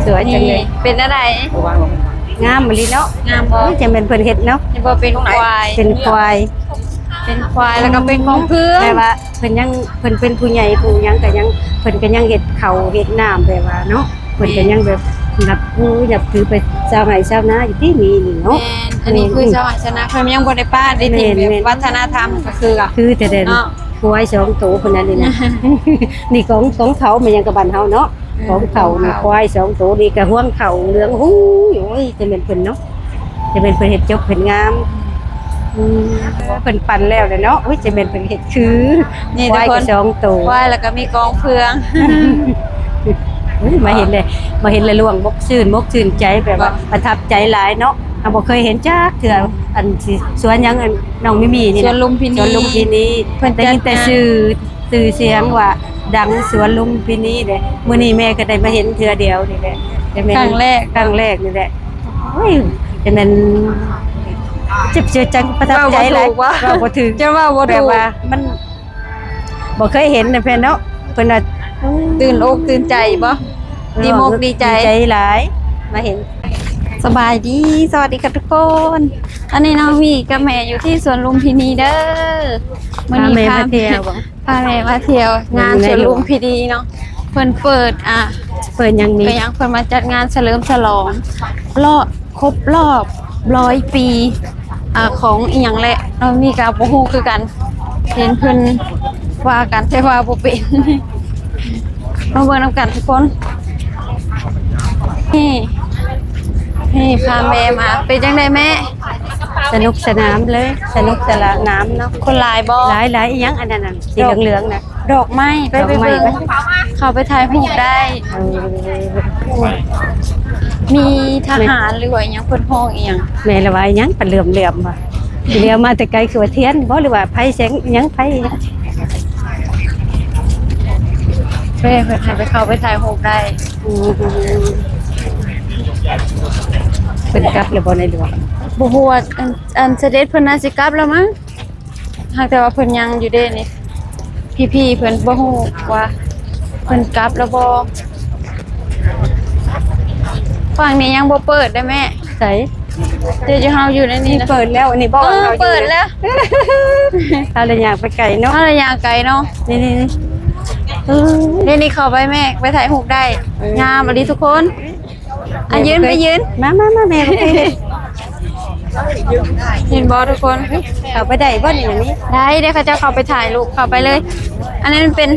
ສວຍຈັງເລີຍ. ນີ້ເປັນແນວໃດ? ງາມອີ່ຫຼີເນາະ. ງາມບໍ່? ໂອ້ຍ ຈະແມ່ນເພິ່ນເຮັດເນາະ. ເຫັນບໍ່ ເປັນຄວາຍ ເປັນຄວາຍ ເປັນຄວາຍ ແລ້ວກໍເປັນກອງເພື່ອງ. ແບບວ່າເພິ່ນຍັງ ເພິ່ນເປັນຜູ້ໃຫຍ່ຜູ້ຫຍັງກໍຍັງ ເພິ່ນກໍຍັງເຮັດເຂົ້າເຮັດນ້ຳ ແບບວ່າເນາະ ເພິ່ນກໍຍັງແບບນັບຖື ນັບຖືໄປຊາວໄຮ່ຊາວນາຢູ່ຕິ ມີນີ້ເນາະ. ແມ່ນ ອັນນີ້ຄືຊາວໄຮ່ຊາວນາ ເພິ່ນຍັງບໍ່ໄດ້ປະດິດຖິ້ມ ແບບວັດທະນະທຳກໍຄື ຄືແທ້ໆ ເນາະ. ຄວາຍສອງໂຕພຸ້ນ ອັນນີ້ນະ ນີ້ກອງ ກອງເຂົ້າ ແມ່ນຫຍັງກັບບ້ານເຮົາເນາະ. ເອີ ຂອງເຂົານີ້ ຂອງເຂົາ ຄວາຍສອງໂຕນີ້ກໍຮວງເຂົ້າເຫຼືອງຫູຍ. ໂອ້ຍ ຈະແມ່ນເພິ່ນເນາະ ຈະແມ່ນເພິ່ນເຮັດຈົບເພິ່ນງາມ. ອືມ ເພິ່ນປັ່ນແລ້ວແຫຼະເນາະ. ໂອ້ຍ ຈະແມ່ນເພິ່ນເຮັດຄື ນີ້ ຄວາຍກໍສອງໂຕ ຄວາຍ ແລ້ວກໍມີກອງເພື່ອງ. ໂອ້ຍ ມາເຫັນແລ້ວ ມາເຫັນແລ້ວລ່ວງມົກຊື່ນ ມົກຊື່ນໃຈ ແບບວ່າປະທັບໃຈຫຼາຍເນາະ. ເຮົາບໍ່ເຄີຍເຫັນຈັກເທື່ອ ອັນຊິ ສວນຫຍັງ ອັນນ້ອງມີມີນີ້ນະ ສວນລຸມພິນີ ສວນລຸມພິນີ ເພິ່ນໄດ້ຍິນແຕ່ຊື່ ຊື່ສຽງວ່າດັງ ສວນລຸມພິນີເດ້. ມື້ນີ້ແມ່ກໍໄດ້ມາເຫັນເທື່ອດຽວນີ້ແຫຼະ ແຕ່ແມ່ນຄັ້ງແລກ ຄັ້ງແລກນີ້ແຫຼະ. ໂອ້ຍ ຈະແມ່ນເຈັບເຊື້ອຈັງປະທັບໃຈຫຼາຍ ເວົ້າບໍ່ຖືກ ເວົ້າບໍ່ຖືກ ຈະເວົ້າບໍ່ຖືກ ແບບວ່າມັນບໍ່ເຄີຍເຫັນນະເພິ່ນເນາະ. ເພິ່ນວ່າຕື່ນອົກຕື່ນໃຈບໍ່? ດີມົກດີໃຈ ດີໃຈຫຼາຍມາເຫັນ. ສະບາຍດີ ສະຫວັດດີຄ່ະທຸກຄົນ. ອັນນີ້ນ້ອງມີກັບແມ່ຢູ່ທີ່ສວນລຸມພິນີເດີ. ມື້ນີ້ພາແມ່ມາທ່ຽວ ພາແມ່ມາທ່ຽວງານສວນລຸມພິນີເນາະ. ເພິ່ນເປີດ ອ່າ ເປີດຫຍັງນີ້ ເປັນຫຍັງເພິ່ນມາຈັດງານສະເຫຼີມສະຫຼອງ ລອບ ຄົບລອບຮ້ອຍປີ ອ່າ ຂອງອີ່ຫຍັງແຫຼະ ນ້ອງມີກໍບໍ່ຮູ້ຄືກັນ. ເຫັນເພິ່ນວ່າກັນ ແຕ່ວ່າບໍ່ເປັນ. ມາເບິ່ງນຳກັນທຸກຄົນ. ນີ້ ນີ້ພາແມ່ມາ. ເປັນຈັ່ງໃດແມ່? ສະໜຸກສະໜານເລີຍ ສະໜຸກສະໜານເນາະ. ຄົນຫຼາຍບໍ່? ຫຼາຍໆ. ອີ່ຫຍັງອັນນັ້ນນະ ສີເຫຼືອງໆນະ? ດອກໄມ້ ໄປ ໄປເບິ່ງ ເຂົ້າໄປຖ່າຍຮູບໄດ້. ເອີ ມີທະຫານ ຫຼືວ່າອີ່ຫຍັງ ເພິ່ນຮ້ອງອີ່ຫຍັງ? ແມ່ລະວ່າອີ່ຫຍັງ ປະເຫຼືອມໆວ່າ ດຽວມາແຕ່ໄກ ຄືວ່າທຽນບໍ່ ຫຼືວ່າໄຟແສງອີ່ຫຍັງ ໄຟ ເພິ່ນໃຫ້ໄປເຂົ້າໄປຖ່າຍຮູບໄດ້. ອືມ ເພິ່ນກັບແລ້ວບໍ່ໃນຫຼວງ? ບໍ່ຮູ້ວ່າ ອັນ ອັນສະເດັດເພິ່ນໜ້າຊິກັບແລ້ວມັ້ງ. ຫາກແຕ່ວ່າເພິ່ນຍັງຢູ່ເດ້ນີ້ ພີ່ໆເພິ່ນບໍ່ຮູ້ວ່າເພິ່ນກັບແລ້ວບໍ່. ຝັ່ງນີ້ຍັງບໍ່ເປີດເດ້ແມ່. ໃສ? ເດ ຢູ່ເຮົາຢູ່ໃນນີ້ນະ ເປີດແລ້ວ. ອັນນີ້ບໍ່? ເອີ ເຮົາຢູ່ ເປີດແລ້ວ. ເຮົາລະຍ່າງໄປໄກເນາະ ເຮົາລະຍ່າງໄກເນາະ. ນີ້ໆໆ ເອີ ເດ ນີ້ເຂົ້າໄປແມ່ ໄປຖ່າຍຮູບໄດ້. ເອີ ງາມອີ່ຫຼີທຸກຄົນ. ອ່ະ ຢືນ ໄປຢືນ ມາ ມາ ມາ ແມ່ບໍ່ເຄີຍເຫັນ. ເຫັນບໍ່ທຸກຄົນ? ເຂົ້າໄປໄດ້ບໍ່ນີ້? ໄດ້ເດ້ ເຂົາເຈົ້າເຂົ້າໄປຖ່າຍຮູບ ເຂົ້າໄປເລີຍ. ອັນນີ້ມັນເປັນ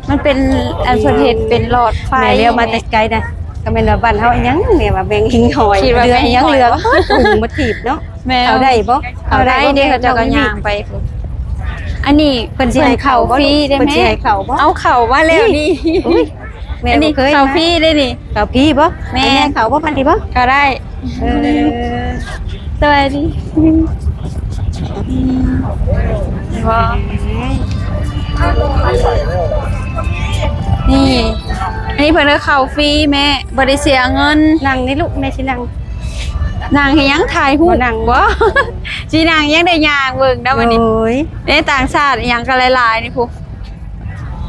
ມັນເປັນ ອັນເພິ່ນເຮັດເປັນຫຼອດໄຟ. ແມ່ລຽວມາແຕ່ໄກນະ ກໍແມ່ນວ່າບ້ານເຮົາອີ່ຫຍັງແມ່ວ່າແມງຫິງຫອຍ ຄິດວ່າແມງຫິງຫອຍ ເຫຼືອອີ່ຫຍັງເຫຼືອງ ໂອ້ຍ ມາຖີບເນາະ. ແມ່ ເຂົ້າໄດ້ບໍ່? ເຂົ້າໄດ້ເດ້ ເຂົາເຈົ້າກໍຍ່າງໄປພຸ້ນ. ອັນນີ້ເພິ່ນຊິໃຫ້ເຂົ້າຟຣີເດ້ແມ່. ເພິ່ນຊິໃຫ້ເຂົ້າບໍ່? ເອົາເຂົ້າມາແລ້ວນີ້. ອຸ້ຍ ແມ່ບໍ່ເຄີຍ ອັນນີ້ເຂົ້າຟຣີເດ້ນີ້. ເຂົ້າຟຣີບໍ່? ແມ່ ແມ່ເຂົ້າບໍ່? ປານນີ້ບໍ່? ກໍໄດ້. ເອີ ສະບາຍດີ. ນີ້ ອັນນີ້ເພິ່ນກໍເຂົ້າຟຣີແມ່ ບໍ່ໄດ້ເສຍເງິນ. ນັ່ງນີ້ລູກ ແມ່ຊິນັ່ງ. ນັ່ງເຮັດຫຍັງ? ຖ່າຍຮູບ. ບໍ່ນັ່ງບໍ່? ຊິນັ່ງຫຍັງ ໄດ້ຍ່າງເບິ່ງເດີບັດນີ້. ໂອ້ຍ ເດ້ ຕ່າງຊາດອີ່ຫຍັງກໍຫຼາຍໆນີ້ພຸ້ນ.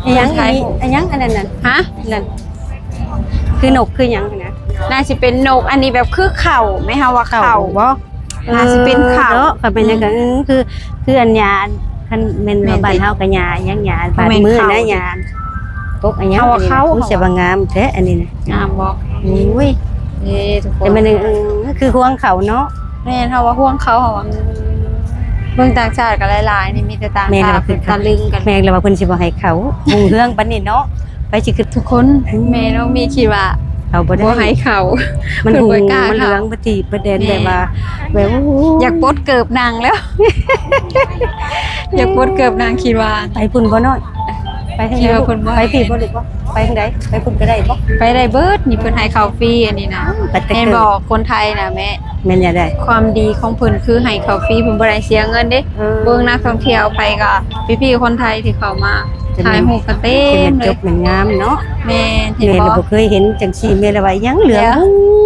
ອີ່ຫຍັງ ອັນນີ້ ອີ່ຫຍັງອັນນັ້ນນະ? ຮະ? ນັ້ນ ຄືນົກຄືຫຍັງຫັ້ນນະ? ໜ້າຊິເປັນນົກ. ອັນນີ້ແບບຄືເຂົ້າ ແມ່ເຮົາວ່າເຂົ້າ ເຂົ້າບໍ່? ໜ້າຊິເປັນເຂົ້າ ເອີ ເນາະ. ກໍເປັນຫຍັງກໍ ອືມ ຄື ຄືອັນຫຍ້າ ຄັນແມ່ນວ່າ ແມ່ນຕິ ບ້ານເຮົາກໍຫຍ້າ ຫຍັງຫຍ້າ ບ້ານມື້ນະ ຫຍ້າ ກົກອັນຫຍັງ. ເຮົາວ່າເຂົ້າ ອັນນີ້ ອຸ້ຍ ເຮົາວ່າ ສະວ່າງາມແທ້ອັນນີ້ນະ. ງາມບໍ່? ໂອ້ຍ ເອີ ທຸກຄົນ ແຕ່ມັນ ເອີ ຄືຮວງເຂົ້າເນາະ. ແມ່ນ ເຮົາວ່າຮວງເຂົ້າ ເຮົາວ່າ ເບິ່ງຕ່າງຊາດກໍຫຼາຍໆນີ້ ມີແຕ່ຕ່າງຊາດ ແມ່ນລະວ່າ ເພິ່ນຕະລຶງກັນ. ແມ່ນລະວ່າເພິ່ນຊິບໍ່ໃຫ້ເຂົ້າ ຮຸ່ງເຮືອງປານນີ້ເນາະ. ໄປຊິຄື ທຸກຄົນ ອືມ ແມ່ນ້ອງມີຄິດວ່າເຂົ້າບໍ່ໄດ້ ບໍ່ໃຫ້ເຂົ້າ. ມັນຮຸ່ງ ມັນເຫຼືອງປະຕິປະແດນ ແບບວ່າ ແບບ ໂອ້ ຢາກປົດເກີບນາງແລ້ວ ຢາກປົດເກີບນາງ ຄິດວ່າ. ໄປພຸ້ນບໍ່ນ້ອຍ? ໄປທາງໃດ? ໄປພີ້ບໍ່ລູກ? ໄປທາງໃດ? ໄປພຸ້ນກໍໄດ້ບໍ່? ໄປໄດ້ເບິດນີ້ ເພິ່ນໃຫ້ເຂົ້າຟຣີອັນນີ້ນະ. ອືມ ເຫັນບໍ່ ຄົນໄທນະແມ່ ແມ່ນຫຍັງໃດ? ຄວາມດີຂອງເພິ່ນຄືໃຫ້ເຂົ້າຟຣີ ເພິ່ນບໍ່ໄດ້ເສຍເງິນເດ້. ເອີ ເບິ່ງນັກທ່ອງທ່ຽວໄປກໍ ພີ່ໆຄົນໄທທີ່ເຂົ້າມາຖ່າຍຮູບກັນເຕັມເລີຍ ແມ່ນຈົບແມ່ນງາມເນາະ. ແມ່ນ ເຫັນບໍ່? ແມ່ລະບໍ່ເຄີຍເຫັນຈັ່ງຊີ້ ແມ່ລະວ່າຫຍັງເຫຼືອງ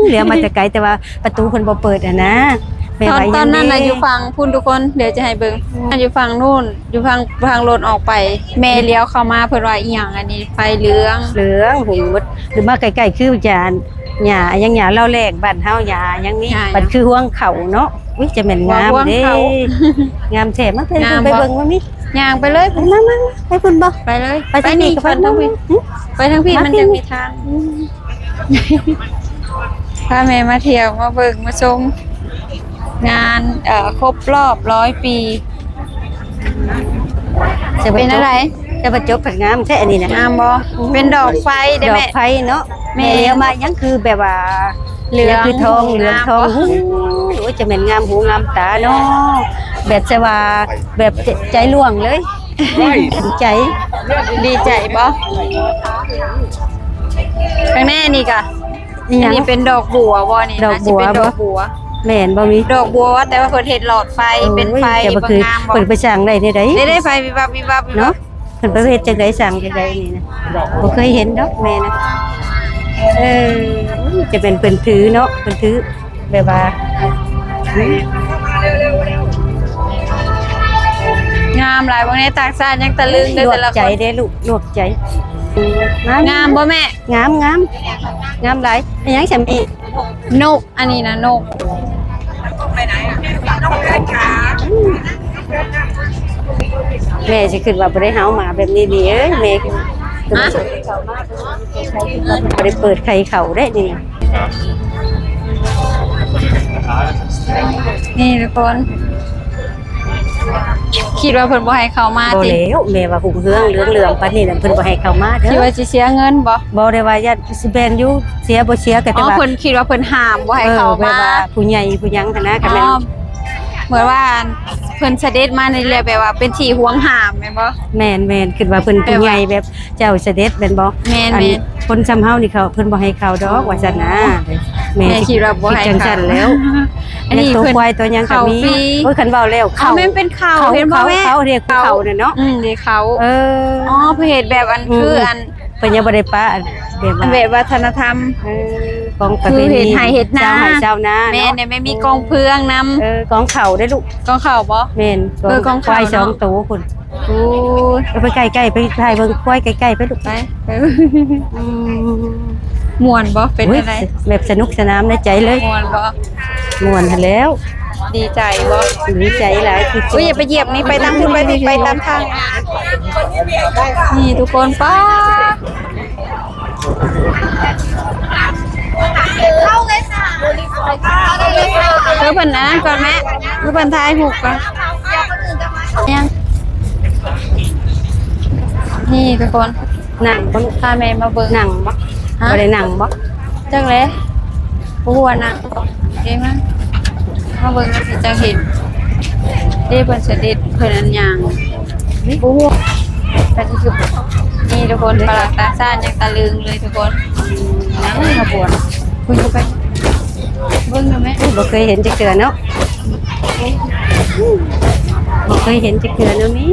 ເຫຼືອມາແຕ່ໄກ ແຕ່ວ່າປະຕູເພິ່ນບໍ່ເປີດຫັ້ນນະ. ແປວ່າອີ່ຫຍັງເດ? ຕອນ ຕອນນັ້ນນະຢູ່ຝັ່ງພຸ້ນທຸກຄົນ ດຽວຈະໃຫ້ເບິ່ງ ຢູ່ຝັ່ງໂນ້ນ ຢູ່ຝັ່ງ ທາງລົດອອກໄປ ແມ່ລ້ຽວເຂົ້າມາ ເພິ່ນວ່າອີ່ຫຍັງອັນນີ້ ໄຟເຫຼືອງ ເຫຼືອງຫູໝົດ ຫຼືມາໃກ້ໆ ຄືຈະຫຍ້າຫຍັງ ຫຍ້າເລົາແລງບ້ານເຮົາ ຫຍ້າຫຍັງນີ້ ບັດຄືຮວງເຂົ້າເນາະ. ອຸ້ຍ ຈະແມ່ນງາມເດ້ ງາມແທ້ ມາໄປ ໄປເບິ່ງ ມາມີ ຍ່າງໄປເລີຍ ມາ ມາ ໄປພຸ້ນບໍ່? ໄປເລີຍ ໄປທາງນີ້ ໄປທາງພີ້ ໄປທາງພີ້ ມັນຈັ່ງມີທາງ ພາແມ່ມາທ່ຽວ ມາເບິ່ງ ມາຊົມງານ ເອີ ຄົບຮອບຮ້ອຍປີ. ເປັນຈັ່ງໃດ? ຈະມາຈົບພັດງາມແທ້ອັນນີ້ນະ ງາມບໍ່? ເປັນດອກໄຟເດ້ແມ່ ດອກໄຟເນາະ ແມ່ ແມ່ລ້ຽວມາຫຍັງຄືແບບວ່າ ເຫຼືອງ ຄືທອງ ເຫຼືອງທອງ ງາມບໍ່? ໂອ້ຍ ຈະແມ່ນງາມຫູງາມຕາເນາະ ແບບຈະວ່າ ແບບໃຈ ໃຈຫຼວງເລີຍ ໃຈ ດີໃຈບໍ່? ຂ້າງໃນນີ້ກະ ອີ່ຫຍັງ? ອັນນີ້ເປັນດອກບົວບໍ່ນີ້? ດອກບົວ ໜ້າຈະເປັນດອກບົວ ແມ່ນບໍ່? ມີດອກບົວ ແຕ່ວ່າເພິ່ນເຮັດຫຼອດໄຟ ໂອ້ຍ ເປັນໄຟ ແຕ່ວ່າຄື ເບິ່ງງາມບໍ່? ເພິ່ນໄປສ້າງໄດ້ແນວໃດ ໄດ້ ໄດ້ໄຟວິບວັບ ວິບວັບ ເນາະ? ເພິ່ນໄປເຮັດຈັ່ງໃດ ສ້າງຈັ່ງໃດນີ້ນະ ບໍ່ເຄີຍເຫັນດອກແມ່ນະ. ເອີ ຈະແມ່ນເພິ່ນຖືເນາະ ເພິ່ນຖື ແບບວ່າ ງາມຫຼາຍ ເບິ່ງໃນຕ່າງຊາດຍັງຕະລຶງເດີ ແຕ່ລະຄົນ ນວກໃຈເດ້ລູກ ນວກໃຈ. ງາມບໍ່ແມ່? ງາມ ງາມ ງາມຫຼາຍ. ອີ່ຫຍັງຊັ້ນ? ນົກ ອັນນີ້ນະນົກ ແມ່ຊິຄິດວ່າບໍ່ໄດ້ເຮົາມາແບບນີ້ນີ້ເອີຍ ແມ່ ຮະ? ບໍ່ໄດ້ເປີດໄຂ່ເຂົ້າເດ້ນີ້ ນີ້ທຸກຄົນ ຄິດວ່າເພິ່ນບໍ່ໃຫ້ເຂົ້າມາ ບໍ່ ຕິ ແລ້ວ ແມ່ວ່າຮຸ່ງເຮືອງເຫຼືອງເຫຼືອມປານນີ້ນະ ເພິ່ນບໍ່ໃຫ້ເຂົ້າມາເດີ ຄິດວ່າຊິເສຍເງິນບໍ່? ບໍ່ ໄດ້ວ່າຢ້ານຊິແມ່ນຢູ່ ເສຍບໍ່ເສຍກໍ ອໍ ແຕ່ວ່າ ເພິ່ນຄິດວ່າເພິ່ນຫ້າມບໍ່ໃຫ້ ເອີ ເຂົ້າມາ ແບບວ່າຜູ້ໃຫຍ່ຜູ້ຫຍັງຫັ້ນນະ ກໍແມ່ນ ອໍ ເໝືອນວ່າເພິ່ນສະເດັດມານີ້ແຫຼະ ແບບວ່າເປັນທີ່ຫວງຫ້າມແມ່ນບໍ່? ແມ່ນໆ ຄິດວ່າເພິ່ນຜູ້ໃຫຍ່ແບບ ເຈົ້າສະເດັດແມ່ນບໍ່? ແມ່ນໆ ອັນຄົນຊ່ຳເຮົານີ້ເຂົາ ເພິ່ນບໍ່ໃຫ້ເຂົ້າດອກວ່າຊັ້ນນະ ແມ່ ແມ່ຄິດວ່າບໍ່ໃຫ້ ຄິດຈັ່ງຊັ້ນແລ້ວ ອັນນີ້ ໂຕຄວາຍໂຕຫຍັງກໍມີ ໂອ້ຍ ຄັນເວົ້າແລ້ວ ເຂົ້າ ແມ່ນເປັນເຂົ້າ ເຫັນບໍ່ແມ່? ເຂົ້າ ເຂົ້າ ເຂົາເດ້ ເຂົາ ເຂົານັ້ນເນາະ ອືມ ເດ້ ເຂົ້າ ເອີ ອໍ ເພິ່ນເຮັດແບບອັນ ອືມ ຄືອັນ ເພິ່ນຍັງບໍ່ໄດ້ປະ ແບບວ່າ ແບບວັດທະນະທຳ ເອີ ຂອງປະເພນີ ເຮັດໄຮ່ເຮັດນາ ຊາວໄຮ່ຊາວນາ ແມ່ນ ເນາະ ແມ່ນ ມີກອງເຟືອງນຳ ເອີ ກອງເຂົ້າເດ້ລູກ ກອງເຂົ້າບໍ່? ແມ່ນ ເອີ ກອງ ກອງເຂົ້າ ຄວາຍສອງໂຕພຸ້ນ ໂອ້ຍ ເອົາໄປໃກ້ໆ ໄປຖ່າຍເບິ່ງຄວາຍໃກ້ໆ ໄປລູກ ໄປ ໄປ ອືມ ມ່ວນບໍ່? ເປັນຈັ່ງໃດ? ແບບສະໜຸກສະໜານໃນໃຈເລີຍ ມ່ວນບໍ່? ມ່ວນຫັ້ນແລ້ວ ດີໃຈບໍ່? ດີໃຈຫຼາຍ ໂອ້ຍ ຢ່າໄປຢຽບນີ້ ໄປຕາມພຸ້ນ ໄປ ໄປຕາມທາງ ນີ້ທຸກຄົນ ປ້າ ເອີ ເພິ່ນອັນນັ້ນກ່ອນແມ່ ເອີ ເພິ່ນຖ່າຍຮູບກ່ອນ ຍັງ ນີ້ທຸກຄົນ ນັ່ງບໍ່ລູກ? ພາແມ່ມາເບິ່ງ ນັ່ງບໍ່? ຮະ? ບໍ່ໄດ້ນັ່ງບໍ່? ຈັກແຫຼະ ບໍ່ຮູ້ວ່ານັ່ງບໍ່ ເດ້ມາ ມາເບິ່ງນຳຊິຈະເຫັນ ເດ້ເພິ່ນສະເດັດ ເພິ່ນອັນຫຍັງ ນີ້ ບໍ່ຮູ້ ໄປທີ່ສຸດ ນີ້ທຸກຄົນ ຝຣັ່ງຕ່າງຊາດຍັງຕະລຶງເລີຍທຸກຄົນ ອືມ ຍັງຂະບວນ ຄຸຍເຂົ້າໄປ ເບິ່ງນຳແມ່ ບໍ່ເຄີຍເຫັນຈັກເທື່ອເນາະ ບໍ່ເຄີຍເຫັນຈັກເທື່ອແນວນີ້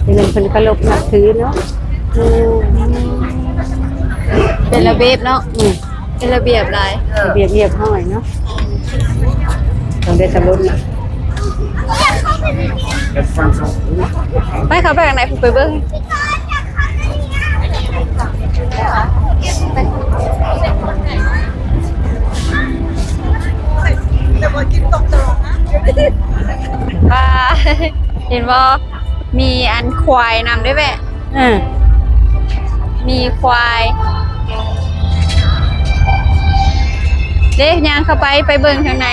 ເປັນເພິ່ນເຄົາລົບນັບຖືເນາະ ອືມ ເປັນລະບຽບເນາະ ອືມ ເປັນລະບຽບຫຼາຍ ລະບຽບຮຽບຮ້ອຍເນາະ ຕ້ອງໄດ້ສຳລົດນະ ໄປເຂົ້າໄປຂ້າງໃນພຸ້ນ ໄປເບິ່ງ ປາ ເຫັນບໍ່? ມີອັນຄວາຍນຳເດ້ແມ່ ເອີ ມີຄວາຍ ເດ້ ຍ່າງເຂົ້າໄປ ໄປເບິ່ງທາງໃນ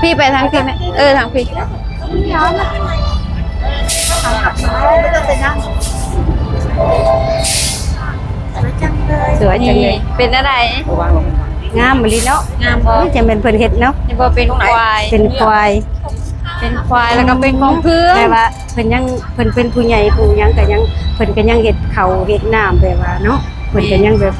ພີ້ໄປທາງພີ້ແມ່ ເອີ ທາງພີ້ ສວຍຈັງເລີຍ ເປັນແນວໃດ? ງາມອີ່ຫຼີເນາະ ງາມບໍ່? ນີ້ຈະແມ່ນເພິ່ນເຮັດເນາະ ນີ້ບໍ່ ເປັນຄວາຍ ເປັນຄວາຍ ເປັນຄວາຍ ແລ້ວກໍເປັນກອງເຟືອງ ແບບວ່າເພິ່ນຍັງ ເພິ່ນເປັນຜູ້ໃຫຍ່ຜູ້ຫຍັງກໍຍັງ ເພິ່ນກໍຍັງເຮັດເຂົ້າເຮັດນ້ຳ ແບບວ່າເນາະ ເພິ່ນກໍຍັງແບບ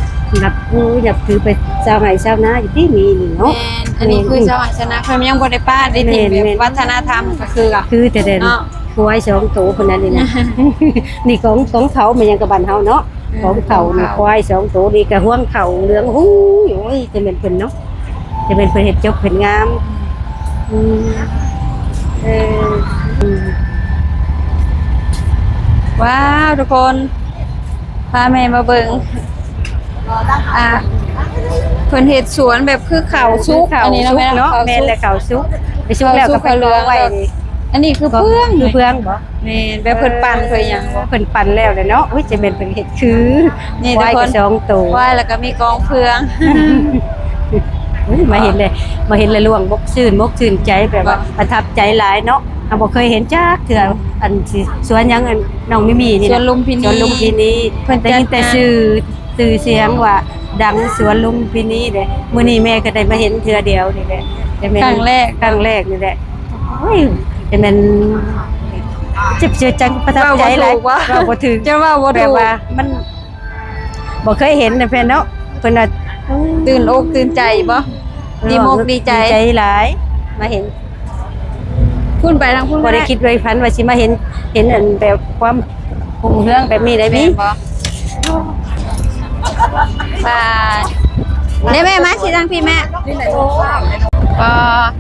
ນັບ ໂອ້ຍ ນັບຖືໄປຊາວໄຮ່ຊາວນາຢູ່ຕິ ມີນີ້ເນາະ ແມ່ນ ອັນນີ້ຄືຊາວໄຮ່ຊາວນາ ເພິ່ນຍັງບໍ່ໄດ້ປະດິດ ແມ່ນ ແບບ ແມ່ນ ວັດທະນະທຳກໍຄື ຄືແທ້ໆ ເນາະ ຄວາຍສອງໂຕພຸ້ນ ອັນນີ້ນະ ນີ້ຂອງ ຂອງເຂົາ ແມ່ນຫຍັງກັບບ້ານເຮົາເນາະ ຂອງເຂົານີ້ ຄວາຍສອງໂຕນີ້ກໍຫ່ວງເຂົ້າເຫຼືອງຫຸ່ງຢູ່. ໂອ້ຍ ຈະແມ່ນເພິ່ນເນາະ ຈະແມ່ນເພິ່ນເຮັດຈົບເຮັດງາມ. ອືມ ເອີ ອືມ ວ້າວ ທຸກຄົນ ພາແມ່ມາເບິ່ງ ອ່າ ເພິ່ນເຮັດສວນແບບຄືເຂົ້າສຸກ ເຂົ້າສຸກ ອັນນີ້ເນາະ ແມ່ນແຫຼະ ເຂົ້າສຸກ ໄປສຸກແລ້ວກໍໄປກອງໄວ້ນີ້. ອັນນີ້ຄືເຟືອງ ຄືເຟືອງບໍ? ແມ່ນ ແບບເພິ່ນປັ່ນເພິ່ນຫຍັງບໍ? ເພິ່ນປັ່ນແລ້ວແຫຼະເນາະ. ໂອ້ຍ ຈະແມ່ນເພິ່ນເຮັດຄື ນີ້ທຸກຄົນ ຄວາຍກໍສອງໂຕ ຄວາຍ ແລ້ວກໍມີກອງເຟືອງ. ໂອ້ຍ ມາເຫັນເລີຍ ມາເຫັນແລ້ວລ່ວງບົກຊື່ນ ບົກຊື່ນໃຈ ແບບວ່າປະທັບໃຈຫຼາຍເນາະ. ເຮົາບໍ່ເຄີຍເຫັນຈັກເທື່ອ ອັນຊິສວນຫຍັງ ອັນນ້ອງມິມີນີ້ນະ ສວນລຸມພິນີ ສວນລຸມພິນີ ເພິ່ນໄດ້ຍິນແຕ່ຊື່ ຊື່ສຽງວ່າດັງ ສວນລຸມພິນີເດ້. ມື້ນີ້ແມ່ກໍໄດ້ມາເຫັນເທື່ອດຽວນີ້ແຫຼະ ແຕ່ແມ່ນຄັ້ງແລກ ຄັ້ງແລກນີ້ແຫຼະ. ໂອ້ຍ ຈະແມ່ນເຈັບເຊື້ອຈັງປະທັບໃຈຫຼາຍ ເວົ້າບໍ່ຖືກ ເວົ້າບໍ່ຖືກ ຈະເວົ້າບໍ່ຖືກ ແບບວ່າມັນບໍ່ເຄີຍເຫັນນະເພິ່ນເນາະ. ເພິ່ນວ່າຕື່ນອົກຕື່ນໃຈບໍ? ດີອົກດີໃຈ ດີໃຈຫຼາຍ ມາເຫັນ ພຸ້ນໄປທາງພຸ້ນ ບໍ່ໄດ້ຄິດໄວ້ຝັນວ່າຊິມາເຫັນ ເຫັນອັນແບບຄວາມຮຸ່ງເຮືອງແບບນີ້ໄດ້ມີ ແມ່ນບໍ່? ວ່າ ເດ້ແມ່ ມາຊິທາງພີ້ແມ່ ກໍ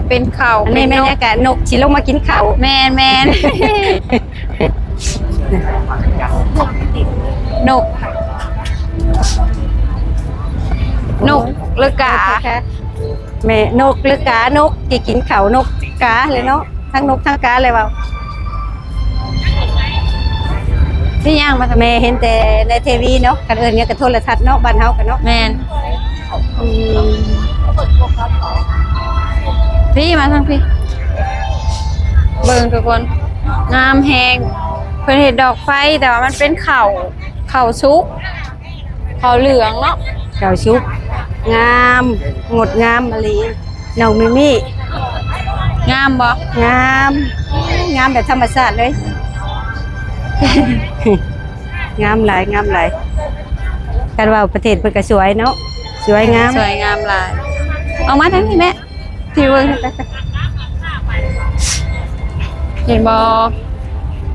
ເປັນເຂົ້າ ອັນນີ້ແມ່ນອາກາດນົກຊິລົງມາກິນເຂົ້າ. ແມ່ນໆ ນົກ ນົກຫຼືກາ? ແມ່ ນົກຫຼືກາ? ນົກທີ່ກິນເຂົ້າ ນົກກາແຫຼະເນາະ ທັງນົກທັງກາແຫຼະເວົ້າ. ຊິຍ່າງມາ ແມ່ເຫັນແຕ່ໃນທີວີເນາະ ຄັນເອີ້ນຫຍັງກໍໂທລະທັດເນາະ ບ້ານເຮົາກໍເນາະ. ແມ່ນ ອືມ ພີ້ ມາທາງພີ້ ເບິ່ງທຸກຄົນ ງາມແຮງ. ເພິ່ນເຮັດດອກໄຟ ແຕ່ວ່າມັນເປັນເຂົ້າ ເຂົ້າສຸກ ເຂົ້າເຫຼືອງເນາະ ເຂົ້າສຸກ ງາມ ງົດງາມອີ່ຫຼີ. ນ້ອງມິມີ ງາມບໍ່? ງາມ ງາມແບບທຳມະຊາດເລີຍ ງາມຫຼາຍ ງາມຫຼາຍ. ຄັນວ່າປະເທດເພິ່ນກໍສວຍເນາະ ສວຍງາມ ສວຍງາມຫຼາຍ. ອອກມາທາງນີ້ແມ່ ທີ່ເບິ່ງ ເຫັນບໍ່?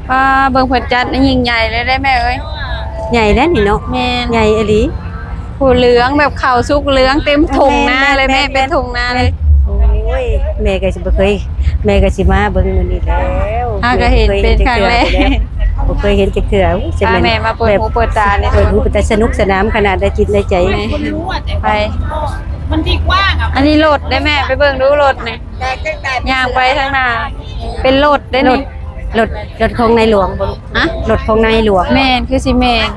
ປ້າ ເບິ່ງເພິ່ນຈັດນີ້ຍິ່ງໃຫຍ່ເລີຍເດ້ແມ່ເອີຍ. ໃຫຍ່ແລ້ວນີ້ເນາະ. ແມ່ນ ໃຫຍ່ອີ່ຫຼີ. ໂອ້ ເຫຼືອງແບບເຂົ້າສຸກ ເຫຼືອງເຕັມທົ່ງນາເລີຍແມ່. ແມ່ນ ເປັນທົ່ງນາເລີຍ. ໂອ້ຍ ແມ່ກໍຊິບໍ່ເຄີຍ ແມ່ກໍຊິມາເບິ່ງມື້ນີ້ແລ້ວ. ເຮົາກໍເຫັນເປັນຄັ້ງແລກ ບໍ່ເຄີຍເຫັນຈັກເທື່ອ. ໂອ້ຍ ຊິແມ່ນ ແມ່ມາເປີດຫູເປີດຕານີ້ ເປີດຫູເປີດຕາ ສະໜຸກສະໜານຂະໜາດໃດຈິດໃນໃຈ. ໄປ ມັນທີ່ກວ້າງອະ. ອັນນີ້ລົດເດ້ແມ່ ໄປເບິ່ງດູລົດນີ້. ຍ່າງໄປທາງໜ້າ ເປັນລົດເດ້ນີ້. ລົດ ລົດຂອງໃນຫຼວງບໍ່? ຮະ? ລົດຂອງໃນຫຼວງ. ແມ່ນ ຄືຊິແມ່ນ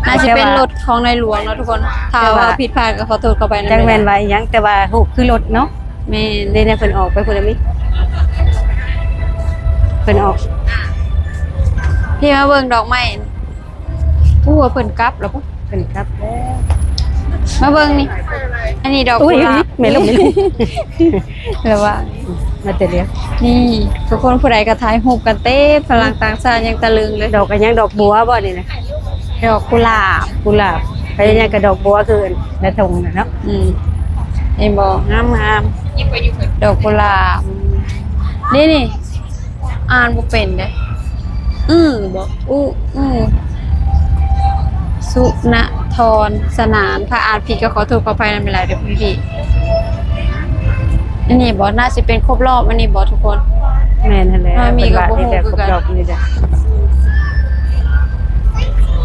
ໜ້າຊິເປັນລົດຂອງໃນຫຼວງເນາະທຸກຄົນ. ຖ້າວ່າຜິດພາດກໍຂໍໂທດເຂົ້າໄປນຳ. ຈັກແມ່ນວ່າອີ່ຫຍັງ ແຕ່ວ່າຮູບຄືລົດເນາະ. ແມ່ນ ເດ້ ເພິ່ນອອກໄປພຸ້ນແລ້ວ ມີ ເພິ່ນອອກ. ພີ່ມາເບິ່ງດອກໄມ້. ຮູ້ວ່າເພິ່ນກັບແລ້ວບໍ່? ເພິ່ນກັບແລ້ວ. ມາເບິ່ງນີ້ ອັນນີ້ດອກກຸຫຼາບ. ແມ່ນ ແມ່ນ ລະວ່າມາແຕ່ດຽວນີ້ ທຸກຄົນ ຜູ້ໃດກໍຖ່າຍຮູບກັນເຕັມ ຝຣັ່ງຕ່າງຊາດຍັງຕະລຶງເລີຍ. ດອກອັນຫຍັງ? ດອກບົວບໍ່ນີ້ນະ? ດອກກຸຫຼາບ ກຸຫຼາບ. ໄປຫຍັງກະດອກບົວຄືນະ ທົ່ງນະເນາະ. ອືມ ເຫັນບໍ່? ງາມໆ ດອກກຸຫຼາບ. ນີ້ໆ ອ່ານບໍ່ເປັນເດ້. ອື ບໍ່ ອຸ ອື ສຸນະທອນສະໜານ. ຖ້າອ່ານຜິດກໍຂໍໂທດຂໍອະໄພນຳຫຼາຍເດີພີ່. ອັນນີ້ບໍ່ ໜ້າຊິເປັນຄົບລອບອັນນີ້ບໍ່ທຸກຄົນ? ແມ່ນຫັ້ນແຫຼະ ເພິ່ນວ່ານີ້ແຫຼະ ຄົບລອບນີ້ແຫຼະ.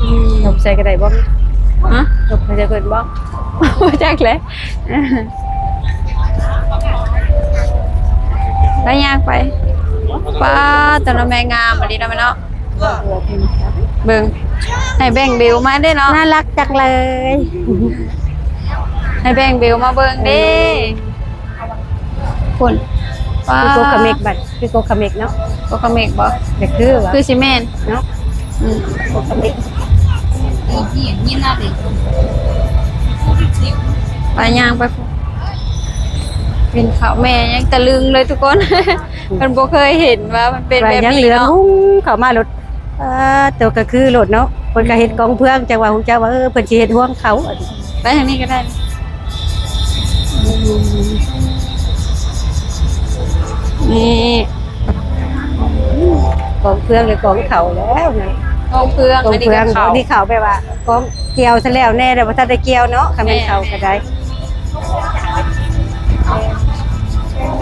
ອືມ ນົບໃສ່ກໍໄດ້ບໍ່? ຮະ? ນົບໃສ່ເພິ່ນບໍ່? ບໍ່ຈັກແຫຼະ. ໄປ ຍ່າງໄປ. ປ້າ ຕອນນັ້ນແມ່ງາມອີ່ຫຼີເນາະແມ່ເນາະ. ເບິ່ງ ໃຫ້ແບ່ງເບວມາເດ້ເນາະ. ໜ້າລັກຈັງເລີຍ. ໃຫ້ແບ່ງເບວມາເບິ່ງເດ້. ພຸ້ນ ປ້າ ຄືກົກຂະເໝັກບັດ ຄືກົກຂະເໝັກເນາະ. ກົກຂະເໝັກບໍ່? ແຕ່ຄືວ່າ ຄືຊິແມ່ນເນາະ. ອືມ ກົກຂະເໝັກ. ໄປ ຍ່າງໄປພຸ້ນ. ເປັນເຂົ້າ ແມ່ຍັງຕະລຶງເລີຍທຸກຄົນ. ເພິ່ນບໍ່ເຄີຍເຫັນວ່າມັນເປັນແບບນີ້ເນາະ. ຫາຫຍັງເຫຼືອງຫຸ່ງເຂົ້າມາໂລດ. ອ່າ ໂຕກໍຄືໂລດເນາະ. ເພິ່ນກໍເຮັດກອງເຟືອງ ຈັ່ງວ່າຮູ້ຈັກວ່າ ເອີ ເພິ່ນຊິເຮັດຮ່ວງເຂົ້າ. ໄປທາງນີ້ກໍໄດ້. ນີ້ ກອງເຟືອງ ຫຼື ກອງເຂົ້າແລ້ວນະ. ກອງເຟືອງ ກອງເຟືອງ ອັນນີ້ກໍເຂົ້າ ອັນນີ້ເຂົ້າ ແບບວ່າກອງກ່ຽວຊະແລ້ວແດ່ ແຕ່ບໍ່ທັນໄດ້ກ່ຽວເນາະ ຄັນແມ່ນເຂົ້າກໍໄດ້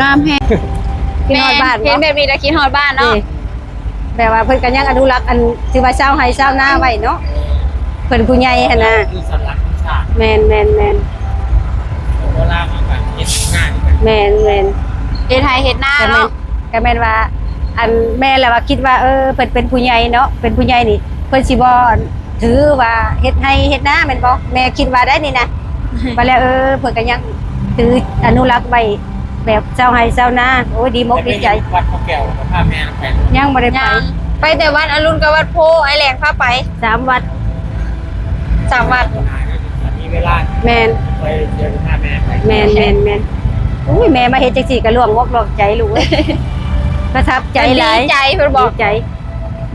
ງາມແຮງ ຄິດຮອດບ້ານ ເຫັນແບບນີ້ແລ້ວຄິດຮອດບ້ານເນາະ ແບບວ່າເພິ່ນກໍຍັງອະນຸລັກ ອັນ ຖືວ່າຊາວໄຮ່ຊາວນາໄວ້ເນາະ ເພິ່ນຜູ້ໃຫຍ່ຫັ້ນນະ ຄືສັນລັກຂອງຊາດ ແມ່ນໆໆ ໂບລານເຮົາກໍເຮັດນາຄືກັນ ແມ່ນໆ ເຮັດໄຮ່ເຮັດນາເນາະ ກໍແມ່ນວ່າ ອັນ ແມ່ນແຫຼະວ່າຄິດວ່າ ເອີ ເພິ່ນເປັນຜູ້ໃຫຍ່ເນາະ ເປັນຜູ້ໃຫຍ່ນີ້ ເພິ່ນຊິບໍ່ ຖືວ່າເຮັດໄຮ່ເຮັດນາແມ່ນບໍ່? ແມ່ຄິດວ່າໄດ໋ນີ້ນະ ວ່າແລ້ວ ເອີ ເພິ່ນກໍຍັງຖືອະນຸລັກໄວ້ແບບຊາວໄຮ່ຊາວນາ ໂອ້ຍ ດີມົກດີໃຈ ວັດພະແກ້ວ ກໍພາແມ່ໄປ ຍັງບໍ່ໄດ້ໄປ ຍັງ ໄປແຕ່ວັດອະລຸນກັບວັດໂພ ອ້າຍແຫຼງພາໄປ ສາມວັດ ສາມວັດ ມີເວລາ ແມ່ນ ໄປ ເດີນພາແມ່ໄປ ແມ່ນໆໆ ໂອ້ຍ ແມ່ມາເຮັດຈັ່ງຊີ້ກໍລ່ວງອົກລ່ວງໃຈລູກເອີຍ ປະທັບໃຈຫຼາຍ ດີໃຈເພິ່ນບອກ ດີໃຈ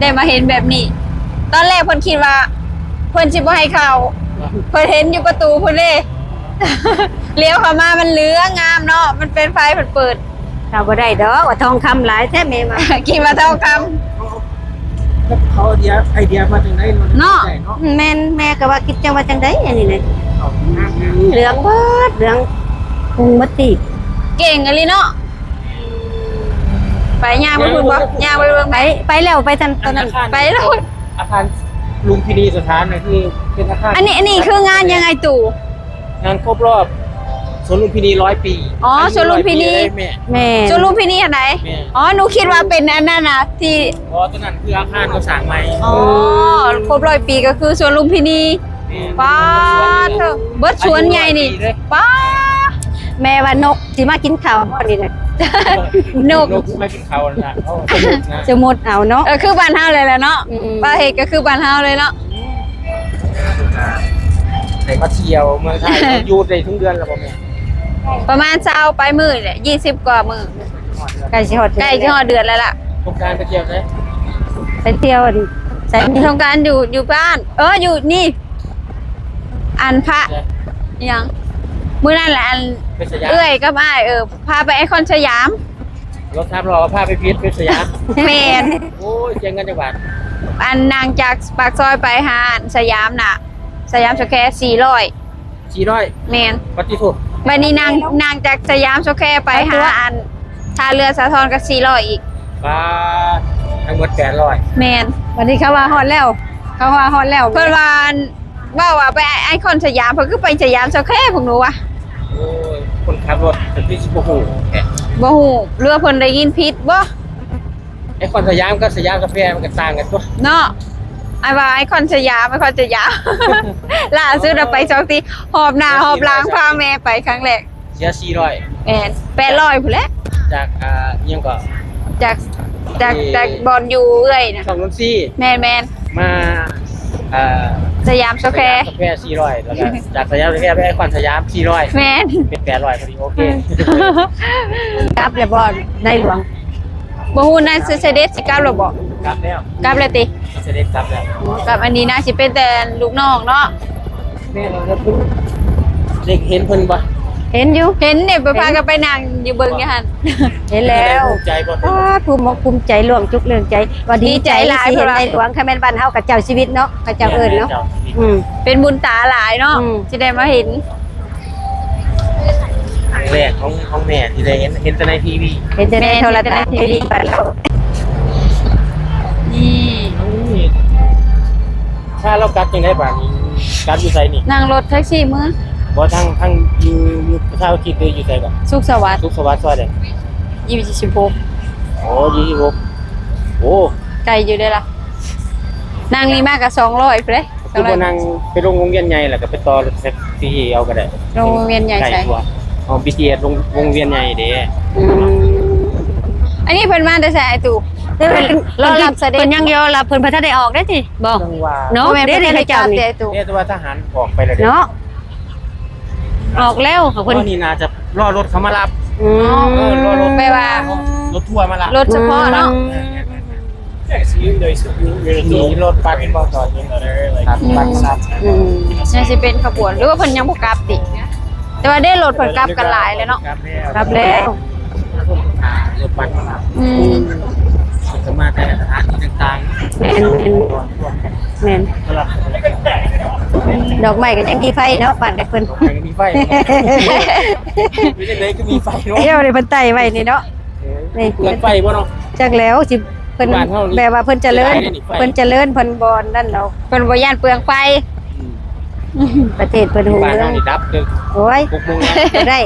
ໄດ້ມາເຫັນແບບນີ້ ຕອນແລກເພິ່ນຄິດວ່າເພິ່ນຊິບໍ່ໃຫ້ເຂົ້າ ເພິ່ນເຫັນຢູ່ປະຕູພຸ້ນເດ້ ລ້ຽວເຂົ້າມາມັນເຫຼືອງງາມເນາະ ມັນເປັນໄຟເພິ່ນເປີດ ເຂົ້າບໍ່ໄດ້ດອກ ວ່າທອງຄຳຫຼາຍແທ້ແມ່ວ່າ ຄິດວ່າທອງຄຳ ເຂົາໄອເດຍ ໄອເດຍມາຈັ່ງໃດເນາະ ເນາະ ແມ່ນ ແມ່ກໍວ່າຄິດຈັ່ງວ່າຈັ່ງໃດອັນນີ້ນະ ເຫຼືອງເບິດ ເຫຼືອງກຸງໝົດຕິ ເກັ່ງອີ່ຫຼີເນາະ. ໄປຍ່າງໄປພຸ້ນບໍ່? ຍ່າງໄປເບິ່ງ ໄປ ໄປແລ້ວ ໄປທັນຕອນນັ້ນ ໄປແລ້ວ ອາຄານລຸມພິນີສະຖານນະ ຄືເປັນອາຄານ ອັນນີ້ ອັນນີ້ຄືງານຫຍັງອ້າຍຕູ້? ງານຄົບຮອບສວນລຸມພິນີຮ້ອຍປີ ອໍ ສວນລຸມພິນີ ແມ່ນ ສວນລຸມພິນີອັນໃດ? ອໍ ໜູຄິດວ່າເປັນອັນນັ້ນນະ ທີ່ ບໍ່ ຕົວນັ້ນຄືອາຄານເຂົາສ້າງໃໝ່ ອໍ ຄົບຮ້ອຍປີກໍຄືສວນລຸມພິນີ ປາດເທີ ເບິດສວນໃຫຍ່ນີ້ ປາດ ແມ່ວ່ານົກຊິມາກິນເຂົ້າບໍ່ນີ້ນະ ນົກ ນົກຊິມາກິນເຂົ້ານັ້ນລະ ເອົາ ສົມມຸດເອົາເນາະ ເອີ ຄືບ້ານເຮົາເລີຍແຫຼະເນາະ ອືມໆ ປະເທດກໍຄືບ້ານເຮົາເລີຍເນາະ ໄດ້ມາທ່ຽວເມືອງໄທ ຢູ່ໄດ້ເຖິງເດືອນແລ້ວບໍ່ແມ່? ປະມານຊາວປາຍມື້ແຫຼະ ຊາວກວ່າມື້ ໃກ້ຊິຮອດ ໃກ້ຊິຮອດເດືອນແລ້ວລະ ສົງການໄປທ່ຽວໃສ? ໄປທ່ຽວໃສ? ສົງການຢູ່ ຢູ່ບ້ານ ເອີ ຢູ່ນີ້ ອັນພະ ອີ່ຫຍັງ ມື້ນັ້ນລະ ອັນ ເອື້ອຍກັບອ້າຍ ເອີ ພາໄປໄອຄອນສະຫຍາມ ລົດສາມລໍ້ພາໄປຜິດ ໄປສະຫຍາມ ແມ່ນ ໂອ້ຍ ເສຍເງິນຈັກບາດ? ອັນນັ່ງຈາກປາກຊອຍໄປຫາອັນສະຫຍາມນະ ສະຫຍາມສະແຄ ສີ່ຮ້ອຍ ສີ່ຮ້ອຍ ແມ່ນ ປະຕິໂທດ ບັດນີ້ນັ່ງ ນັ່ງຈາກສະຫຍາມສະແຄໄປຫາອັນທ່າເຮືອສາທອນກໍສີ່ຮ້ອຍອີກ ປາດ ທັງໝົດແປດຮ້ອຍ ແມ່ນ ບັດນີ້ເຂົາວ່າຮອດແລ້ວ ເຂົາວ່າຮອດແລ້ວ ເພິ່ນວ່າ ເວົ້າວ່າໄປໄອຄອນສະຫຍາມ ເພິ່ນຄືໄປສະຫຍາມສະແຄ ພວກໜູວ່າ ໂອ້ຍ ຄົນຂັບລົດເປັນຄືຊິບໍ່ຮູ້ແທ້ ບໍ່ຮູ້ ຫຼືວ່າເພິ່ນໄດ້ຍິນຜິດບໍ່? ໄອຄອນສະຫຍາມກັບສະຫຍາມກາແຟມັນກໍຕ່າງກັນຕົວະ ເນາະ ອ້າຍວ່າໄອຄອນສະຫຍາມ ໄອຄອນສະຫຍາມ ລ່າສຸດເອົາໄປສອງທີ ຮອບໜ້າຮອບຫຼັງພາແມ່ໄປຄັ້ງແລກ ເສຍສີ່ຮ້ອຍ ແມ່ນ ແປດຮ້ອຍພຸ້ນແຫຼະ ຈາກ ອ່າ ອີ່ຫຍັງເກາະ ຈາກ ຈາກ ຈາກບ່ອນຢູ່ເອື້ອຍນະ ຊ່ອງນົນຊີ ແມ່ນໆ ມາ ອ່າ ສະຫຍາມສະແຄ ສະຫຍາມສະແຄສີ່ຮ້ອຍ ແລ້ວກໍຈາກສະຫຍາມສະແຄໄປໄອຄອນສະຫຍາມສີ່ຮ້ອຍ ແມ່ນ ເປັນແປດຮ້ອຍພໍດີ ໂອເຄ ກັບແລ້ວບໍ່ ນາຍຫຼວງ? ບໍ່ຮູ້ນາຍເສດັດຊິກັບແລ້ວບໍ່? ກັບແລ້ວ ກັບແລ້ວຕິ? ເສດັດກັບແລ້ວ ກັບ ອັນນີ້ນາຊິເປັນແຕ່ລູກນ້ອງເນາະ ແມ່ນແລ້ວ ໄດ້ເຫັນເພິ່ນບໍ່? ເຫັນຢູ່ ເຫັນເດ້ ໄປພາກັນໄປນັ່ງຢູ່ເບິ່ງຢູ່ຫັ້ນ ເຫັນແລ້ວ ພູມໃຈບໍ່? ອ້າ ພູມອົກພູມໃຈ ລ່ວງຈຸກເລື່ອງໃຈ ວ່າດີໃຈ ດີໃຈຫຼາຍ ທີ່ເຫັນໃນຫຼວງ ຄັນແມ່ນບ້ານເຮົາກໍເຈົ້າຊີວິດເນາະ ເຂົາເຈົ້າເອີ້ນເນາະ ອືມ ເປັນບຸນຕາຫຼາຍເນາະ ອືມ ທີ່ໄດ້ມາເຫັນ ຄັ້ງແລກຂອງ ຂອງແມ່ທີ່ໄດ້ເຫັນ ເຫັນແຕ່ໃນທີວີ ເຫັນແຕ່ໃນໂທລະທັດ ໃນທີວີ ໄປແລ້ວ ນີ້ ພາລາວກັບຈັ່ງໃດບາດນີ້? ກັບຢູ່ໃສນີ້? ນັ່ງລົດແທັກຊີເມືອ ບໍ່ ທາງ ທາງຢູ່ ຢູ່ປະຊາອຸທິດ ຫຼືຢູ່ໃສເກາະ? ສຸກສະຫວັດ ສຸກສະຫວັດ ຊອຍໃດ? ຍີ່ສິບຫົກ ໂອ້ ຍີ່ສິບຫົກ ໂອ້ ໄກຢູ່ເດ້ລະ ນັ່ງນີ້ມາກໍສອງຮ້ອຍພຸ້ນເດ້ ຄືບໍ່ນັ່ງໄປລົງວົງວຽນໃຫຍ່ ແລ້ວກໍໄປຕໍ່ລົດແທັກຊີເອົາກໍໄດ້ ລົງວົງວຽນໃຫຍ່ໃສ? ເອົາບີທີເອສລົງວົງວຽນໃຫຍ່ເດ້ ອືມ ອັນນີ້ເພິ່ນມາແຕ່ໃສອ້າຍຕູ້? ເພິ່ນ ລໍຮັບສະເດັດ ເພິ່ນຍັງລໍຮັບ ເພິ່ນບໍ່ທັນໄດ້ອອກເດ້ຕິ ບໍ່ ເນາະ ບໍ່ແມ່ນ ເດ້ ເພິ່ນເຂົາເຈົ້ານີ້ ແຕ່ວ່າທະຫານອອກໄປແລ້ວເນາະ ອອກແລ້ວຂອງເພິ່ນ ອໍ ນີ້ໜ້າຈະລໍລົດເຂົາມາຮັບ ອືມ ເອີ ລໍລົດ ແປວ່າ ລົດທົວມາຮັບ ລົດສະເພາະເນາະ ອືມ ມີລົດບັສບໍ່ ຈອດຢູ່ ບັສ ອືມ ຍັງຊິເປັນຂະບວນ ຫຼືວ່າເພິ່ນຍັງບໍ່ກັບຕິ? ແຕ່ວ່າເດ້ລົດເພິ່ນກັບກັນຫຼາຍແລ້ວເນາະ ກັບແລ້ວ ກັບແລ້ວ ລົດບັສມາຮັບ ອືມ ກໍມາແຕ່ສະຖານທີ່ຕ່າງໆ ແມ່ນໆ ແມ່ນ ດອກໄມ້ກໍຍັງມີໄຟເນາະ ບ້ານໃດເພິ່ນ ດອກໄມ້ກໍມີໄຟ ຢູ່ໃນໃດກໍມີໄຟເນາະ ດຽວນີ້ເພິ່ນໄຕ່ໄວ້ນີ້ເນາະ ເອີ ນີ້ເປືອງໄຟບໍ່ເນາະ ຈັກແລ້ວຊິ ເພິ່ນ ບ້ານເຮົານີ້ ແບບວ່າເພິ່ນຈະເລີນ ເສຍດາຍເດ້ນີ້ໄຟ ເພິ່ນຈະເລີນ ເພິ່ນບໍ່ນັ້ນດອກ ເພິ່ນບໍ່ຢ້ານເປືອງໄຟ ອືມ ປະເທດເພິ່ນຮຸ່ງເຮືອງ ຢູ່ບ້ານເຮົານີ້ດັບເດີ ໂອ້ຍ ຫົກໂມງແລ້ວ ບໍ່ໄດ້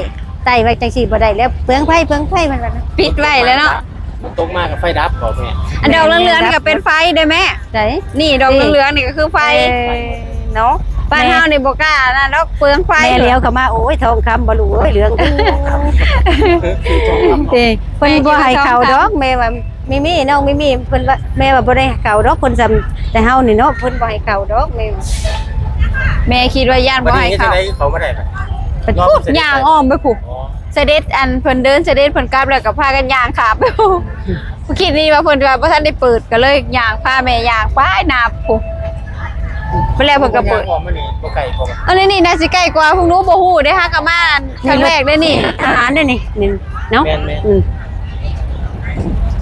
ໄຕ່ໄວ້ຈັ່ງຊີ້ບໍ່ໄດ້ແລ້ວ ເປືອງໄຟ ເປືອງໄຟ ເພິ່ນວ່ານະ ປິດໄວ້ແລ້ວເນາະ ຝົນຕົກມາກໍໄຟດັບບໍ່ແມ່ ອັນດອກເຫຼືອງໆນີ້ກໍເປັນໄຟເດ້ແມ່ ໃສ ນີ້ດອກເຫຼືອງໆນີ້ກໍຄືໄຟ ເອີ ເນາະ ບ້ານເຮົານີ້ບໍ່ກ້າອັນນັ້ນດອກ ເປືອງໄຟ ແມ່ຫຼຽວເຂົ້າມາ ໂອ້ຍ ທອງຄຳບໍ່ລູກເອີຍ ເຫຼືອງ ເອີ ເພິ່ນບໍ່ໃຫ້ເຂົ້າດອກ ແມ່ວ່າ ມິມີ ນ້ອງມິມີ ເພິ່ນວ່າ ແມ່ວ່າບໍ່ໄດ້ເຂົ້າດອກ ຄົນສ່ຳແຕ່ເຮົານີ້ເນາະ ເພິ່ນບໍ່ໃຫ້ເຂົ້າດອກ ແມ່ວ່າ ແມ່ຄິດວ່າຢ້ານບໍ່ໃຫ້ເຂົ້າ ເຂົ້າມາໄດ້ ໄປພຸ້ນ ຍ່າງອ້ອມໄປພຸ້ນ ອໍ ສະເດັດ ອັນເພິ່ນເດີນ ສະເດັດເພິ່ນກັບ ແລ້ວກໍພາກັນຍ່າງຂ້າມໄປພຸ້ນ ຄິດນີ້ວ່າເພິ່ນວ່າບໍ່ທັນໄດ້ເປີດ ກໍເລີຍຍ່າງພາແມ່ຍ່າງໄປໜ້າພຸ້ນ ໄປແລ້ວເພິ່ນກໍເປີດ ຍ່າງອ້ອມມານີ້ບໍ່ໄກບໍ່ ອັນນີ້ໜ້າຊິໃກ້ກວ່າ ພວກໜູບໍ່ຮູ້ເດ້ ຫາກໍມາ ຄັ້ງແລກເດ້ນີ້ ອາຫານເດ້ນີ້ ນີ້ເນາະ ແມ່ນໆ ອືມ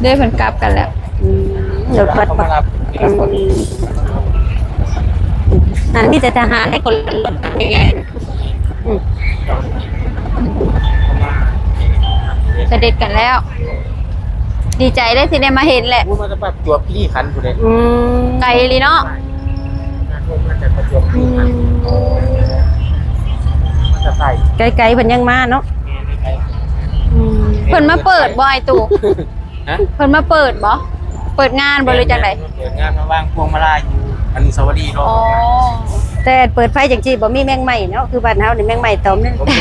ເດ້ເພິ່ນກັບກັນແລ້ວ ອືມ ລົດບັດ ເຂົາມາຮັບ ອືມ ນັ້ນມີແຕ່ທະຫານໃນຄົນລົດ ອືມ ສະເດັດກັນແລ້ວ ດີໃຈເດ້ທີ່ໄດ້ມາເຫັນແຫຼະ ໂອ້ຍ ມາຈາກປະຈວບຄີຣີຂັນພຸ້ນເດ້ ອືມ ໄກອີ່ຫຼີເນາະ ມາຈາກປະຈວບຄີຣີຂັນ ອືມ ມາຈາກໄກ ໄກໆເພິ່ນຍັງມາເນາະ ແມ່ນໄກ ອືມ ເພິ່ນມາເປີດບໍ່ອ້າຍຕູ້? ຮະ ເພິ່ນມາເປີດບໍ່? ເປີດງານບໍ່ ແມ່ນ ຫຼືຈັ່ງໃດ? ເປີດງານມາວາງພວງມາລາຢູ່ອະນຸສາວະລີເນາະ ອໍ ແຕ່ເປີດໄຟຈັ່ງຊີ້ບໍ່ມີແມງໄມ້ເນາະ ຄືບ້ານເຮົານີ້ແມງໄມ້ຕອມໜຶ່ງ ບໍ່ມີ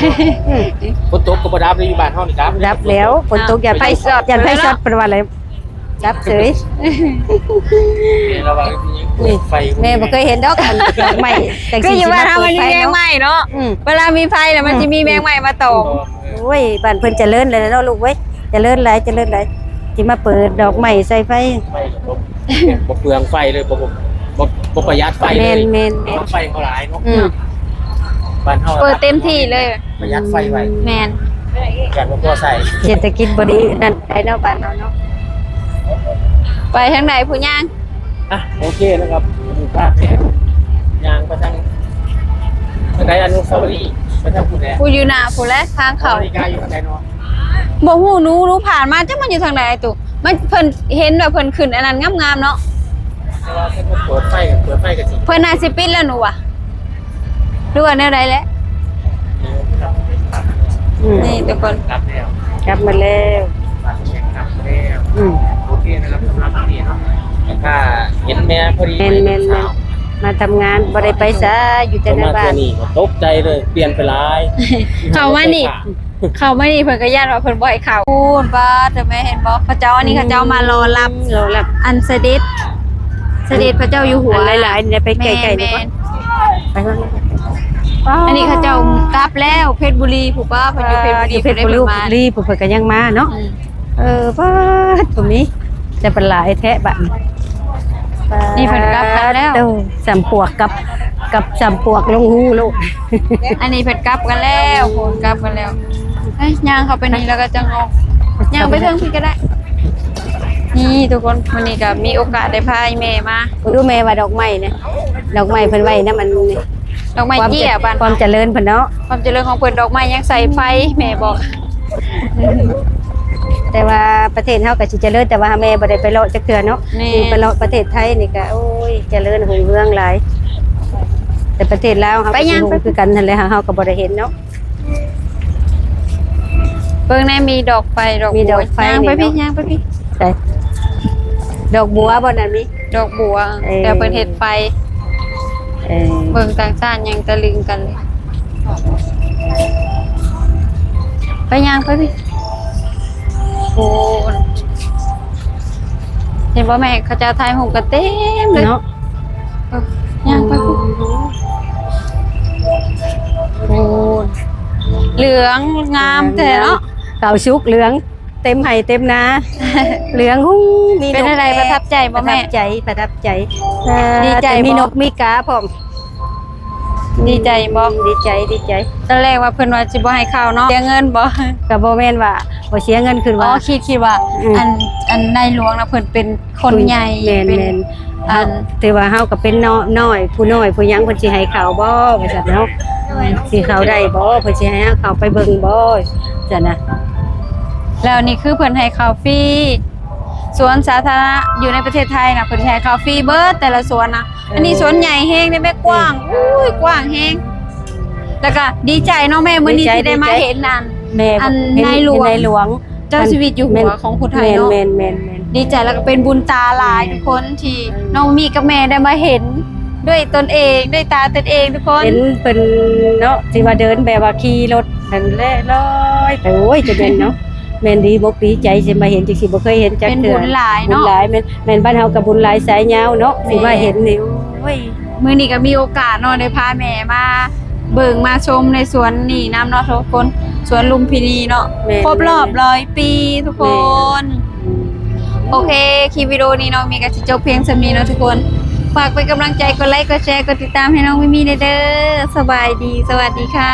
ອືມ ຝົນຕົກກໍບໍ່ດັບເດ້ ຢູ່ບ້ານເຮົານີ້ດັບ ດັບແລ້ວ ຝົນຕົກຢ້ານໄຟ ໄຟຊັອດ ຢ້ານໄຟຊັອດ ເພິ່ນວ່າແລ້ວ ດັບເສີຍ ແມ່ລະວ່າມີໄຟ ນີ້ ແມ່ບໍ່ເຄີຍເຫັນດອກ ອັນດອກໄມ້ຈັ່ງຊີ້ ຄືຢູ່ບ້ານເຮົາມັນມີແມງໄມ້ເນາະ ອືມ ເວລາມີໄຟແລ້ວມັນ ອືມ ຊິມີແມງໄມ້ມາຕອມ ໂອ້ຍ ບ້ານເພິ່ນຈະເລີນແລ້ວເນາະລູກເອີຍ ຈະເລີນຫຼາຍ ຈະເລີນຫຼາຍ ຊິມາເປີດດອກໄມ້ໃສ່ໄຟ ໄຟກໍບໍ່ ບໍ່ເປືອງໄຟເລີຍ ບໍ່ ບໍ່ ບໍ່ປະຢັດໄຟເລີຍ ແມ່ນໆໆ ໄຟກໍຫຼາຍເນາະ ອືມ ບ້ານເຮົາເປີດເຕັມທີ່ເລີຍ ປະຢັດໄຟໄວ້ ແມ່ນ ຢ້ານບໍ່ພໍໃຊ້ ເສດຖະກິດບໍ່ດີນັ້ນໄດເນາະ ບ້ານເຮົາເນາະ ໄປທາງໃດຜູ້ຍ່າງ ອ່ະ ໂອເຄນະຄັບ ພາແມ່ຍ່າງໄປທາງ ທາງໃດ ອະນຸສາວະລີ ໄປທາງພຸ້ນແຫຼະ ຜູ້ຢູ່ໜ້າພຸ້ນແຫຼະ ທາງເຂົ້າ ນາລິກາຢູ່ທາງໃດເນາະ? ບໍ່ຮູ້ ໜູ ໜູຜ່ານມາ ຈັກມັນຢູ່ທາງໃດອ້າຍຕູ້ ມັນ ເພິ່ນເຫັນວ່າເພິ່ນຂຶ້ນອັນນັ້ນງາມໆເນາະ ແຕ່ວ່າເພິ່ນເປີດໄຟ ເປີດໄຟກໍຊິ ເພິ່ນໜ້າຊິປິດແລ້ວໜູວ່າ ຫຼືວ່າແນວໃດແຫຼະ ອືມ ນີ້ທຸກຄົນ ກັບແລ້ວ ກັບມາແລ້ວ ກັບມາແລ້ວ ອືມ ໂອເຄນະຄັບ ສຳລັບມື້ນີ້ເນາະ ຖ້າເຫັນແມ່ພໍດີ ແມ່ນໆໆ ມາທຳງານ ບໍ່ໄດ້ໄປໃສ ຢູ່ແຕ່ໃນບ້ານ ຕົກໃຈເລີຍ ປ່ຽນໄປຫຼາຍ ເຂົ້າມານີ້ ເຂົ້າມານີ້ເພິ່ນກໍຢ້ານວ່າເພິ່ນບໍ່ໃຫ້ເຂົ້າ ພຸ້ນ ປ້າດ ເຈົ້າແມ່ເຫັນບໍ່ ເຂົາເຈົ້າ ອັນນີ້ເຂົາເຈົ້າມາລໍຮັບ ລໍຮັບ ອັນສະເດັດ ສະເດັດພະເຈົ້າຢູ່ຫົວ ອັນຫຼາຍໆນີ້ໄປໃກ້ໆນີ້ ແມ່ນໆ ໄປ ອັນນີ້ເຂົາເຈົ້າກັບແລ້ວ ເພັດບຸລີ ຜູ້ປ້າເພິ່ນຢູ່ເພັດບຸລີ ຢູ່ເພັດບຸລີ ເພິ່ນມາ ເພິ່ນກໍຍັງມາເນາະ ອືມ ເອີ ປ້າດ ບໍ່ມີ ແຕ່ເພິ່ນຫຼາຍແທ້ບາດນີ້ ນີ້ເພິ່ນກັບກັນແລ້ວ ໂອ້ ສາມປວກກັບ ກັບສາມປວກລົງຮູໂລດ ອັນນີ້ເພິ່ນກັບກັນແລ້ວ ໂພນກັບກັນແລ້ວ ເອີຍ ຍ່າງເຂົ້າໄປນີ້ແລ້ວກໍຈັ່ງອອກ ຍ່າງໄປເທິງພີ້ກໍໄດ້ ນີ້ທຸກຄົນ ມື້ນີ້ກໍມີໂອກາດໄດ້ພາອີ່ແມ່ມາ ເບິ່ງດູແມ່ວ່າດອກໄມ້ນະ ດອກໄມ້ເພິ່ນໄວ້ນຳອັນນີ້ ດອກໄມ້ເຈ້ຍ ຄວາມຈະເລີນເພິ່ນເນາະ ຄວາມຈະເລີນຂອງເພິ່ນ ດອກໄມ້ຍັງໃສ່ໄຟ ແມ່ບອກ ແຕ່ວ່າປະເທດເຮົາກໍຊິຈະເລີນ ແຕ່ວ່າແມ່ບໍ່ໄດ້ໄປເລາະຈັກເທື່ອເນາະ ແມ່ນ ໄປເລາະປະເທດໄທນີ້ກໍ ໂອ້ຍ ຈະເລີນຮຸ່ງເຮືອງຫຼາຍ ແຕ່ປະເທດລາວເຮົາ ໄປ ກໍຊິ ຍ່າງ ຮຸ່ງ ໄປ ຄືກັນຫັ້ນແຫຼະ ເຮົາກໍບໍ່ໄດ້ເຫັນເນາະ ເບິ່ງແນ່ ມີດອກໄຟ ດອກ ມີດອກໄຟ ຍ່າງໄປພີ້ ນີ້ເນາະ ຍ່າງໄປພີ້ ໃສ ດອກບົວບໍ່ນັ້ນມີ ດອກບົວ ເອີ ແຕ່ເພິ່ນເຮັດໄຟ ເອີ ເບິ່ງຕ່າງຊາດຍັງຕະລຶງກັນເລີຍ ໄປຍ່າງໄປພີ້ ໂອ້ ເຫັນບໍ່ແມ່ ເຂົາເຈົ້າຖ່າຍຮູບກັນເຕັມເລີຍເນາະ ເອີ ຍ່າງໄປພຸ້ນ ໂອ້ ເຫຼືອງງາມແທ້ເນາະ ເຂົ້າສຸກເຫຼືອງ ເຕັມໄຮ່ເຕັມນາ ເຫຼືອງຫຸ່ງ ມີ ເປັນແນວໃດ ປະທັບໃຈບໍ່ແມ່? ປະທັບໃຈ ປະທັບໃຈ ດີໃຈ ມີນົກມີກາພ້ອມ ເ ດີໃຈບໍ່? ດີໃຈ ດີໃຈ. ຕອນແລກວ່າເພິ່ນວ່າຊິບໍ່ໃຫ້ເຂົ້າເນາະ ເສຍເງິນບໍ່? ກໍບໍ່ແມ່ນວ່າບໍ່ເສຍເງິນ ຄິດວ່າ ອໍ ຄິດ ຄິດວ່າ ອືມ ອັນ ອັນນາຍຫຼວງນະ ເພິ່ນເປັນຄົນໃຫຍ່ ແມ່ນ ເປັນ ແມ່ນ ອັນ ຖືວ່າເຮົາກໍເປັນນ້ອຍ ນ້ອຍ ຜູ້ນ້ອຍຜູ້ຫຍັງ ເພິ່ນຊິໃຫ້ເຂົ້າບໍ່ ວ່າຊັ້ນເນາະ. ຊິເຂົ້າໄດ້ບໍ່? ເພິ່ນຊິໃຫ້ເຮົາເຂົ້າໄປເບິ່ງບໍ່? ຊັ້ນນະ. ແລ້ວນີ້ຄືເພິ່ນໃຫ້ເຂົ້າຟຣີ ສວນສາທາລະນະຢູ່ໃນປະເທດໄທນະ ເພິ່ນໃຫ້ເຂົ້າຟຣີເບິດແຕ່ລະສວນນະ. ເອີ ອັນນີ້ສວນໃຫຍ່ແຮງເດ້ແມ່ ກວ້າງ ເອີ ອຸ້ຍ ກວ້າງແຮງ. ແລ້ວກໍດີໃຈເນາະແມ່ ມື້ນີ້ທີ່ໄດ້ມາເຫັນອັນ ແມ່ນ ອັນ ເຫັນນາຍຫຼວງ ນາຍຫຼວງ ເຈົ້າຊີວິດຢູ່ຫົວຂອງຜູ້ໄທເນາະ. ແມ່ນໆໆໆ ດີໃຈ ແລ້ວກໍເປັນບຸນຕາຫຼາຍ ແມ່ນ ທຸກຄົນ ທີ່ ເອີ ນ້ອງມີກັບແມ່ໄດ້ມາເຫັນດ້ວຍຕົນເອງ ດ້ວຍຕາຕົນເອງ ທຸກຄົນ. ເຫັນເພິ່ນເນາະ ທີ່ວ່າເດີນແບບວ່າຂີ່ລົດນັ້ນແຫຼະ ລອຍໄປ ໂອ້ຍ ຈະແມ່ນເນາະ. ແມ່ນດີບົກດີໃຈ ຊິມາເຫັນຈັ່ງຊີ້ ບໍ່ເຄີຍເຫັນຈັກເທື່ອ. ເປັນບຸນຫຼາຍເນາະ ບຸນຫຼາຍ. ແມ່ນ ແມ່ນບ້ານເຮົາກໍບຸນຫຼາຍສາຍຍາວເນາະ ແມ່ນ ຊິມາເຫັນນີ້ ໂອ້ຍ. ມື້ນີ້ກໍມີໂອກາດເນາະ ໄດ້ພາແມ່ມາເບິ່ງມາຊົມໃນສວນນີ້ນຳເນາະທຸກຄົນ ສວນລຸມພິນີເນາະ. ແມ່ນ ຄົບລອບ ແມ່ນ ຮ້ອຍປີທຸກຄົນ. ແມ່ນ ໂອເຄ ຄລິບວິດີໂອນີ້ເນາະ ມີກໍຊິຈົບພຽງສ່ຳນີ້ເນາະທຸກຄົນ. ຝາກເປັນກຳລັງໃຈ ກົດໄລ ກົດແຊ ກົດຕິດຕາມໃຫ້ນ້ອງມີມີແດ່ເດີ. ສະບາຍດີ ສະຫວັດດີຄ່ະ.